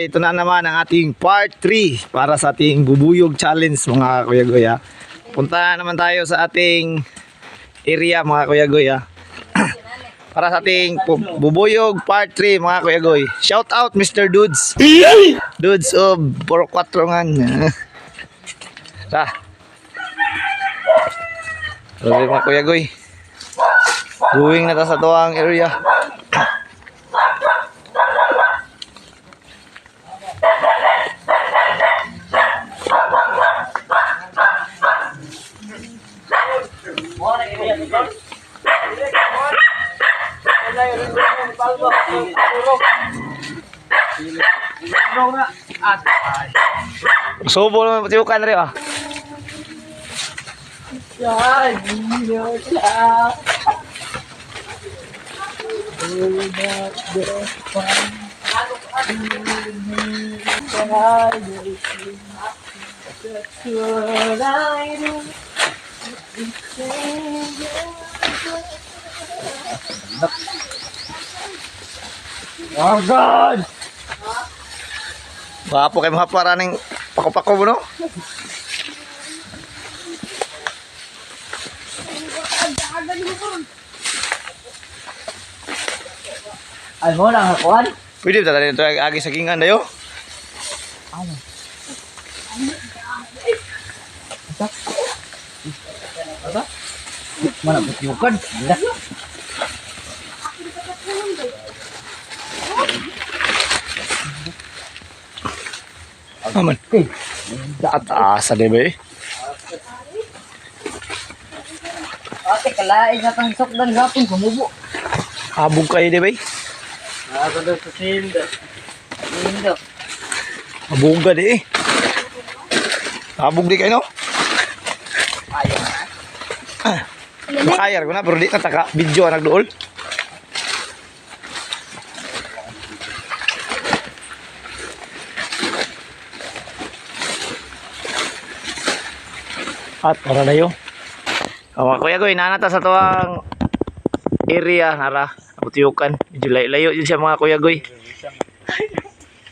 Ito na naman ang ating part 3 para sa ating bubuyog challenge, mga kuya goya. Punta na naman tayo sa ating area, mga kuya goya. Para sa ating bubuyog part 3, mga kuya goy. Shout out Mr. Dudes. Dudes of Puro 4 ngan. Tara. Tara mga kuya goy. Going na ta sa tuwang area. Subo naman patiukan rin ah. Oh God! Wapo kay mga para ning pako-pako mo, no? Ay mo lang akuan. Pwede ba tayo ito agi sa gingan dayo? Mana butyukan? Dah. Aman. At asa di ba eh? Ate kalain sa tang sokdan gapon kumubo. Habog kayo di ba eh? Ako do sa sindo. Sindo. Habuga di eh. Habog di kayo, no? Ayo. Ah, makayar ko na pero di na taka video ang nagduol. At para na yun. O, mga kuya ko, inanata sa tuwang area, nara, Putiyukan. Medyo layo-layo yun siya, mga kuya goy.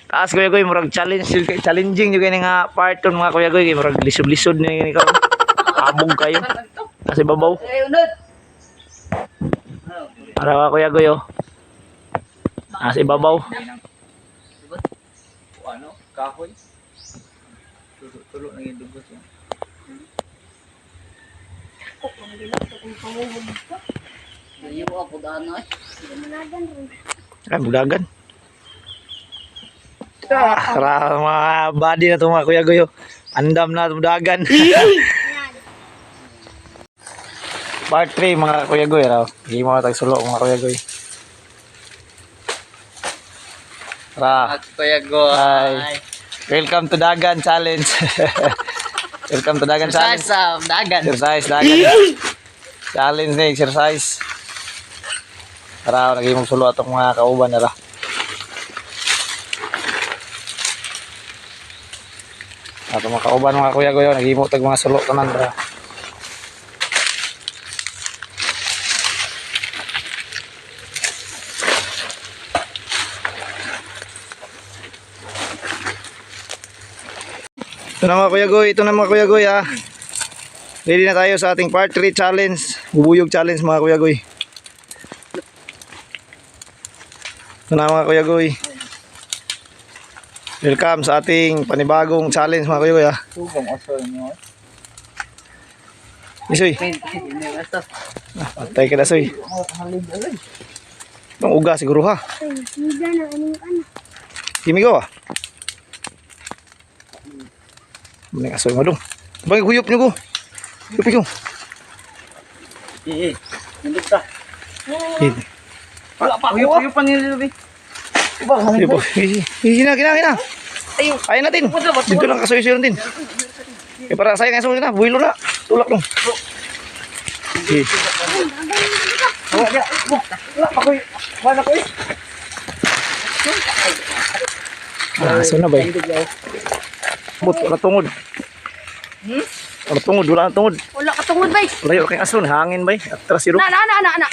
Taas, kuya goy, murag challenge, challenging yung kini nga part on, mga kuya goy, kay murag lisod-lisod ni ni karon. Habog kayo. Kasi babaw. Ay unod. Para mga kuya goy oh. Nasa ibabaw. Ano? Kahoy. Tulo-tulo nang dugos yan. Ayo ako dano eh. Ay, budagan. Ah, ra, mga body na to, mga kuya goy oh. Andam na budagan. Part 3, mga kuya goy raw. Hindi mo tagsulo, mga kuya goy. Ra. At kuya go. Hi. Welcome to Dagan Challenge. Welcome to Dagan Challenge. Sa dagan. Exercise, dagan. Challenge na exercise. Tara, naging magsulo atong mga kauban nara. Ato mga kauban, mga kuya goyo, naghimo tag mga sulo tanan ra. Ito na, mga kuya goy, ito na, mga kuya goy ah. Ready na tayo sa ating part 3 challenge. Bubuyog challenge, mga kuya goy. Ito na, mga kuya goy. Welcome sa ating panibagong challenge, mga kuya goy ah. Tugong aso nyo. Isoy, patay ka na, soy. Itong uga siguro ha. Kimigaw ah. Maning asoy mo dong. Bang huyop nyo ko. Huyop nyo. Eh, nandito ka. Eh, Wala pa. Uyop pa nila labi. Huyop. Kina, kina, kina. Ayo. Ayaw natin. Dito lang kasuyo din. Eh, para sayang asoy na. Buhilo na. Tulak dong. Eh, Wala wala pa ko. Wala ko. Ah, aso na ba eh? But, wala tungod. Wala tungod, wala na tungod. Wala ka tungod bay. Layo kay aso, hangin bay. Atras siro. Na na na na na.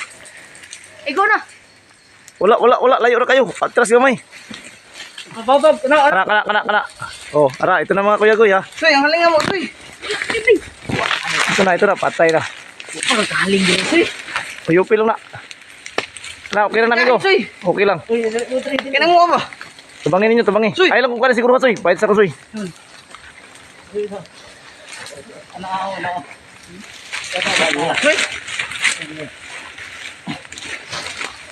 Ikaw na. Wala, wala, wala, layo ra kayo. Atras gamay. Babab, kana. Kana, kana, kana, kana. Oh, ara, ito na mga kuya Goy ha. Soy, ang halinga mo, soy. Ito na, patay na. Ang kahaling din, soy. Payupi lang na. Na, okay lang na, amigo. Soy. Okay lang. Kaya mo ba? Tubangin ninyo, tubangin. Soy. Ay lang kung kaya siguro ka, soy. Pahit sa ko, soy. Ano ako, ano ako. Soy.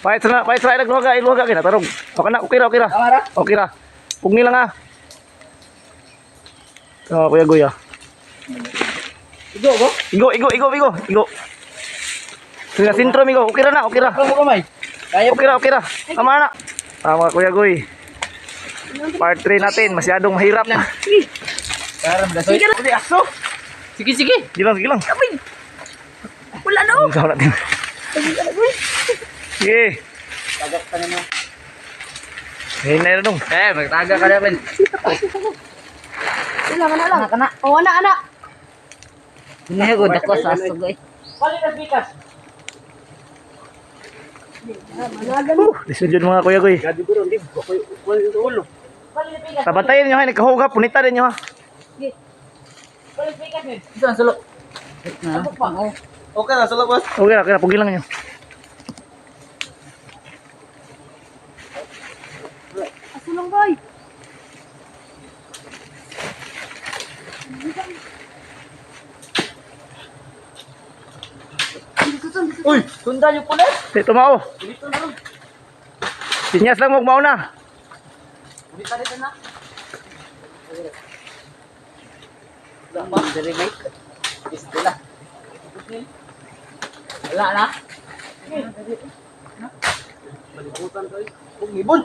Pahit sa na, pahit sa ilag luhaga, iluhaga kina tarong. Okay na, okay ra, okay ra. Tama ra? Okay ra. Pugni lang ah. Ito, Kuya Goy ah. Igo, go. Igo, igo, igo, igo, igo. Sige, sintro, amigo. Okay ra na, okay ra. Ano mo kamay? Kaya Okay ra, okay ra. Tama na. Tama, Kuya Goy. Part 3 natin, masyadong mahirap. Karam na, soy. Sige, aso. Sige, sige. Sige lang, sige lang. Wala na. Ikaw natin. Sige. Tagak pa naman. Hinay na dong. Eh, magtaga ka naman. Wala ka na lang. Kana. Oh, ana ana. Hindi ko dako sa aso eh. Balik na bikas. Managan. Lisod yun mga Kuya Goy. Gabi ko ron, di. Kuya sa ulo. Tabantayin nyo ha, nagkahuga, punita rin nyo ha. Balik bikas, men. Ito ang sulok. Okay na, sulok, boss. Okay ra, pugi lang nyo. Asulong boy. Uy, sundan yung pulis. Di, tumao. Dito na ron. Sinyas lang mo, mauna. Dito dito na. Wala pa. Diri may. Pistila. Wala na. Balibutan to eh. Kung ibon.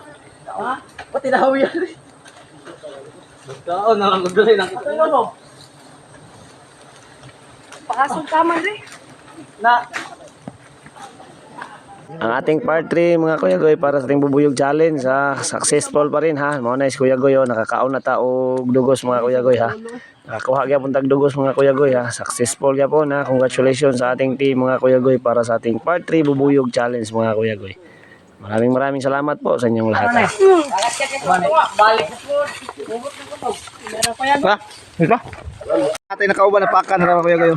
Ha? Pati na yan. Magkaon na lang kung ng ito. Pakasong taman rin. Na. Ang ating part 3 mga Kuya Goy para sa ating bubuyog challenge ha. Successful pa rin ha. Mao na is Kuya Goy oh, nakakaon na ta og dugos mga Kuya Goy ha. Nakakuha gyapon tag dugos mga Kuya Goy ha. Successful gyapon ha. Congratulations sa ating team mga Kuya Goy para sa ating part 3 bubuyog challenge mga Kuya Goy. Maraming maraming salamat po sa inyong lahat ha. Balik. Ha? Ito? Atay nakauban na pakan na Kuya Goy.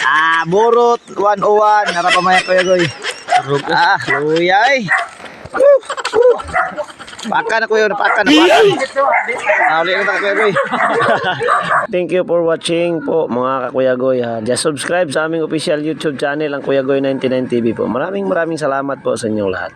Ah, Borot 101 nara pa maya Kuya Goy. Ah, luyay. Woo! Woo! Pakan na kuya, napakan, napakan. Ah, uli na ta Kuya Goy. Thank you for watching po mga kakuya Goy ha. Just subscribe sa aming official YouTube channel ang Kuya Goy 99 TV po. Maraming maraming salamat po sa inyong lahat.